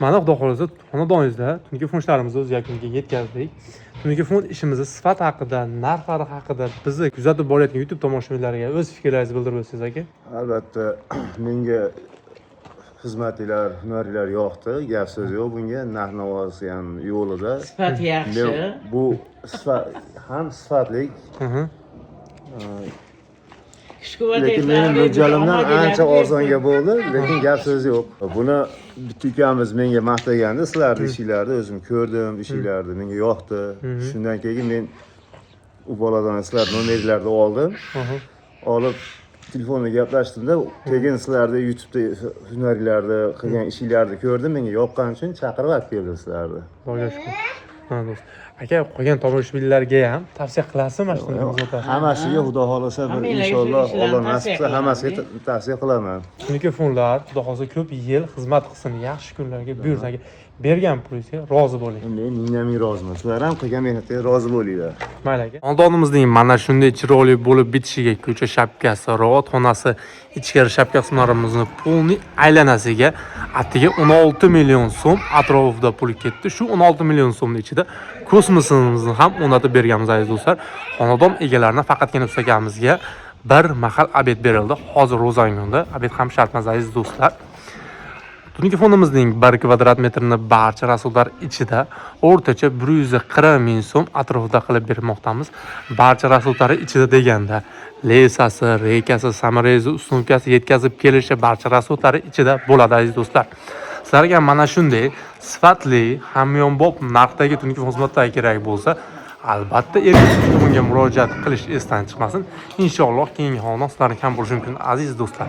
Mana, xudo xohlasa, xonadoningizda tungi fond ishlarimizni o'z yakuniga yetkazdik. Tungi fond ishimizni sifat haqida, narxlari haqida bizni kuzatib borayotgan YouTube tomoshabinlariga o'z fikrlaringizni bildirib o'tsangiz, aka. Albatta, menga xizmatinglar, hunaringlar yoqdi, gap so'z yo'q bunga. Narx navosi ham yo'lida. Sifati yaxshi. Men bu sifat ham sifatli, Kuch-quvvat. Lekin meni mo'ljalimdan ancha arzonga bo'ldi, lekin gap so'z yo'q. Buni bitta ukamiz menga maqtagandi, sizlarni ishinglarni o'zim ko'rdim, ishinglarni menga yoqdi. Shundan keyin men u boladan sizlar nomerlarni oldim. Olib, telefonda gaplashdimda, keyin sizlarni YouTube'da hunaringlarni, qilgan ishinglarni ko'rdim, menga yoqqani uchun chaqirib olib keldim sizlarni. Xudoga shukur. Ha, do'st. Aka, qolgan tomoshabinlarga ham tavsiya qilasizmi mana shunday xizmatlar? Hammasiga, xudo xohlasa, bir Hammanglarga shu inshaalloh, ishlarni Alloh nasib tavsiya qilsa, hammasiga qilaman. Tavsiya qilaman. Tungi fondlar, xudo xohlasa, ko'p yil xizmat qilsin, yaxshi kunlarga buyursin, aka. Bergan pulingizga rozi bo'ling. Men mingdan ming roziman. Sizlar ham qilgan mehnatga rozi bo'linglar. Mayli, aka. Xonadonimizning mana shunday chiroyli bo'lib bitishiga, ko'cha shapkasi, ravot xonasi, ichkari shapka qismlarimizni полный aylanasiga atigi 16 million so'm atrofida pul ketdi. Shu 16 million so'mni ichida kosmosimizni ham o'rnatib berganmiz, aziz do'stlar. Xonadon egalaridan faqatgina ustakamizga bir mahal обед berildi. Hozir ro'zangunda обед ham shart emas, aziz do'stlar. Tungi fondimizning 1 kvadrat metrini barcha расход lar ichida o'rtacha 140 ming so'm atrofida qilib bermoqdamiz. Barcha расход lari ichida deganda, леса si, рейка si, саморез i, установка si, yetkazib kelishi, barcha расход lari ichida bo'ladi, aziz do'stlar. Sizlarga mana shunday sifatli, hamyonbop narxdagi tungi xizmatlar kerak bo'lsa, albatta Erkin tomonga murojaat qilish esdan chiqmasin. Inshaalloh, keyingi xonadon sizlarniki ham bo'lishi mumkin, aziz do'stlar.